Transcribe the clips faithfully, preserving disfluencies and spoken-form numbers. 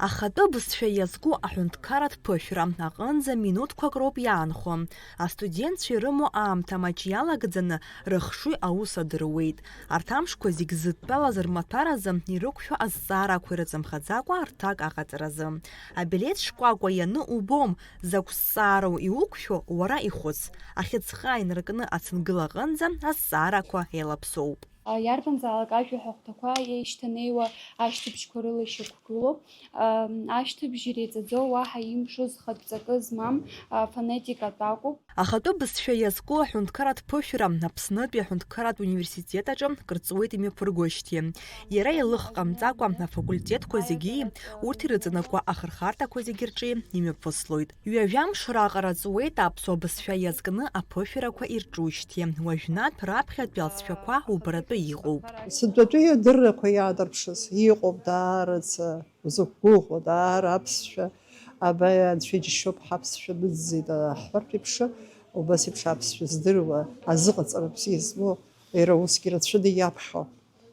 Ахатәы бызшәа иазку аҳәынҭқарратә ԥышәара аҟынӡа минуҭқәак роуп иаанхо. Астудентцәа ирымоу аамҭа маҷ иалагӡаны рыхшыҩ аус адыруеит. Арҭ амшқәа зегь зыдтәалаз рмаҭәар азы ирықәшәо азҵаарақәа ирыҵамхаӡакәа рҭак аҟаҵаразы. Абилеҭ шкәакәа ианы убом, закә зҵаароу иуқәшәо, уара ихәыц. Ахьыӡҟа инаркны ацынгыла аҟынӡа азҵаарақәа еилаԥсоуп. Иарбанзаалак ажәа ҳәа ахәҭақәа еишьҭанеиуа ашьҭыбжьқәа рыла ишьақәгылоуп. Ашьҭыбжь иреиҵаӡоу, уаҳа имшоз хатә ҵакы змам фонетикатә акәуп. Ахатәы бызшәа иазку аҳәынҭқарратә ԥышәара Аԥснытәи аҳәынҭқарратә университет аҿы кыр ҵуеит имҩаԥыргоижьҭеи. Иара илых ҟамҵакәа, афакультетқәа зегьы, урҭ ирыҵанакуа ахырхарҭақәа зегьы рҿы имҩаԥыслоит. Ҩажәа мш раҟара ҵуеит аԥсуа бызшәа иазкны аԥышәарақәа ирҿужьҭеи. Уажәнатә раԥхьатәи алҵшәақәа убаратәы иҟоуп. Сынтәатәи адыррақәа иаадырԥшыз иҟоуп даараӡа узықәгәыӷуа, даара аԥсшәа, абаиа анцәа иџьшьоуп ҳаԥсшәа ныӡӡеит ҳҳәартә еиԥш, убас еиԥш аԥсшәа здыруа, азыҟаҵара бзиа змоу, иара усгьы рацәаны иаԥхьо.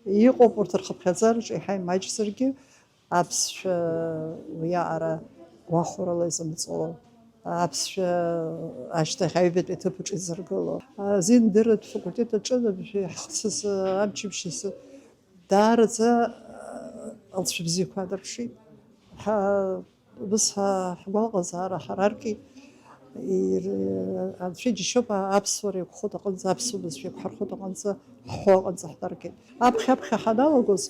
Иҟоуп урҭ рхыԥхьаӡараҿы еиҳа имаҷзаргьы, аԥсшәа уиаҟара гәахәарала изымҵо, аԥсшәа ашьҭахь аҩбатәи аҭыԥ аҿы изыргыло. Азин дырратә факультет аҿы абжьы ҳхысыз амчыбжь азы даараӡа алҵшәа бзиақәа аадырԥшит. Ҳа-, ус ҳа-, ҳгәалаҟазаара ҳараркит. Ир-, анцәа иџьшьоуп, а-, аԥсуара иақәхоит аҟынӡа, аԥсуа бызшәа иақәҳархоит аҟынӡа, ҳҳәо аҟынӡа ҳнаркит. Аԥхьа-аԥхьа ҳаналагоз,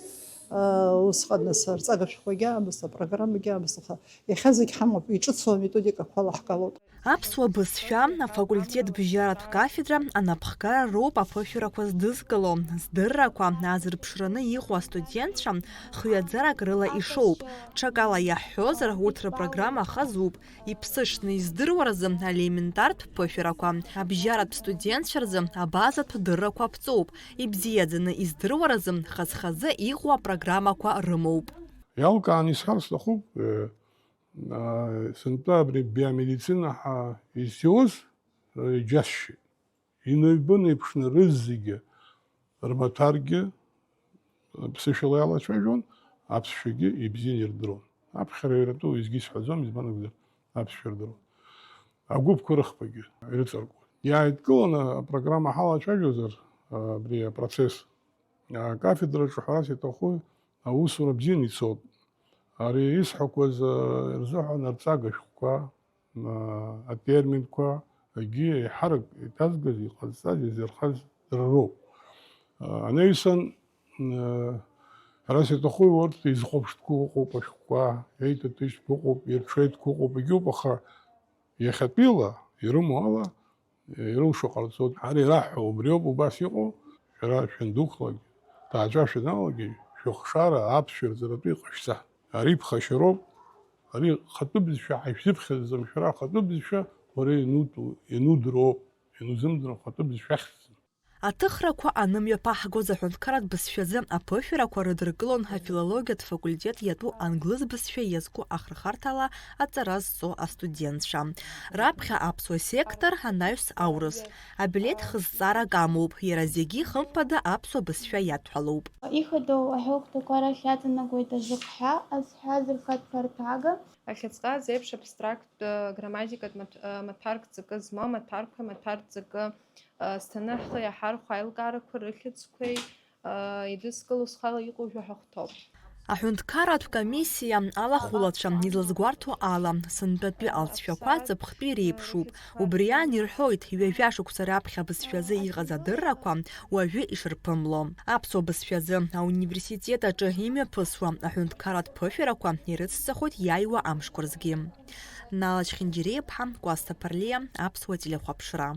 а, усҟан нас арҵага шәҟәгьы аамызт, апрограммагьы аамызт, аха иахьа зегь ҳамоуп, иҿыцу аметодикақәа алаҳгалоит. Аԥсуа бызшәа афакультет бжьаратә кафедра анапхгара роуп аԥышәарақәа здызкыло, здыррақәа азырԥшраны иҟоу астудентцәа хҩаӡарак рыла ишоуп, ҽакала иаҳҳәозар, урҭ рпрограмма хазуп, иԥсышны издыруа рзы алементартә ԥышәарақәа, абжьаратә студентцәа рзы абазатә дыррақәа ԥҵоуп, ибзиаӡаны издыруа рзы хаз-хазы иҟоу апрограммақәа рымоуп. Иалкааны исҳәар сҭахуп, э, а, сынтәа абри биомедицина ҳәа изиуз, э, иџьасшьеит. Инаҩбан еиԥшны рызегьы рмаҭәаргьы ԥсышәала иалацәажәон, аԥсшәагьы ибзианы ирдыруан. Аԥхьара иаратәы уеизгьы исҳәаӡом, избан акәзар, аԥсшәа рдыруан. Агәыԥқәа рыхԥагьы ирыҵаркуан. Иааидкыланы апрограмма ҳалацәажәозар, абри апроцесс, акафедраҿы ҳәарас иаҭаху аусура бзианы ицоит. Ари исҳәақәаз, а, рзыҳәан арҵага шәҟәқәа, а, атерминқәа, егьи еиҳарак иҭазгаз, иҟазҵаз, изырхаз дара роуп. А, анаҩсан, а, ҳәарас иаҭаху урҭ изхәаԥштәқәоу ыҟоуп ашәҟәқәа, еиҭатәыжьтәқәа ыҟоуп, ирҽеитәқәа ыҟоуп, егьоуп, аха иахьатәиала ирымоу ала, ирылшо ҟарҵоит. Ҳара ираҳҳәо убриоуп убас иҟоу, шәара шәандуқәлак, ҭаацәа шәаналагеи, шәыхшара аԥсшәа рҵаратәы иҟашәҵа. Ари ԥхашьароуп, ари хатәы бызшәа ҳаишәзыԥхьаӡаӡом, шәара ахатәы бызшәа уара иануду-, ианудыруоуп, ианузымдыруа ахатәы бызшәа ахьӡын. Аҭыхрақәа анымҩаԥаҳгоз аҳәынҭқарратә бызшәазы аԥышәарақәа рыдыркылон афилологиатә факультет иатәу англыз бызшәа иазку ахырхарҭала аҵара зҵо астудентцәа. Раԥхьа аԥсуа сектор, анаҩс аурыс. Абилеҭ хызҵаарак амоуп, иара зегьы, хымԥада, аԥсуа бызшәа иадҳәалоуп. Ихадоу аҳәоу хәҭақәа рахь иаҵанакуеит азыхҳәа, азҳәа зырхатә ԥарҭага. Ахьыӡҟа зеиԥш абстракттә, э, грамматикатә маҭ-, э, маҭәарк ҵакы змоу, маҭәарқәа, маҭәар ҵакы, э, зҭаны ҳхы иаҳархәо аилкаарақәа рыхьӡқәеи, э, идыскыло схала иҟоу жәаҳәа хәҭоуп. Аҳәынҭқарратә комиссиа алахәылацәа излазгәарҭо ала, сынтәатәи алҵшәақәа ҵыԥхтәи реиԥшуп. Убри аан ирҳәоит, ҩажәа шықәса раԥхьа абызшәазы иҟаз адыррақәа уажәы ишырԥымло. Аԥсуа бызшәазы ауниверситет аҿы имҩаԥысуа аҳәынҭқарратә ԥышәарақәа ирыцҵахоит иааиуа амшқәа рзгьы. Нала Чхинџьариа-ԥҳа, Кәасҭа Ԥарлиа, Аԥсуа телехәаԥшра.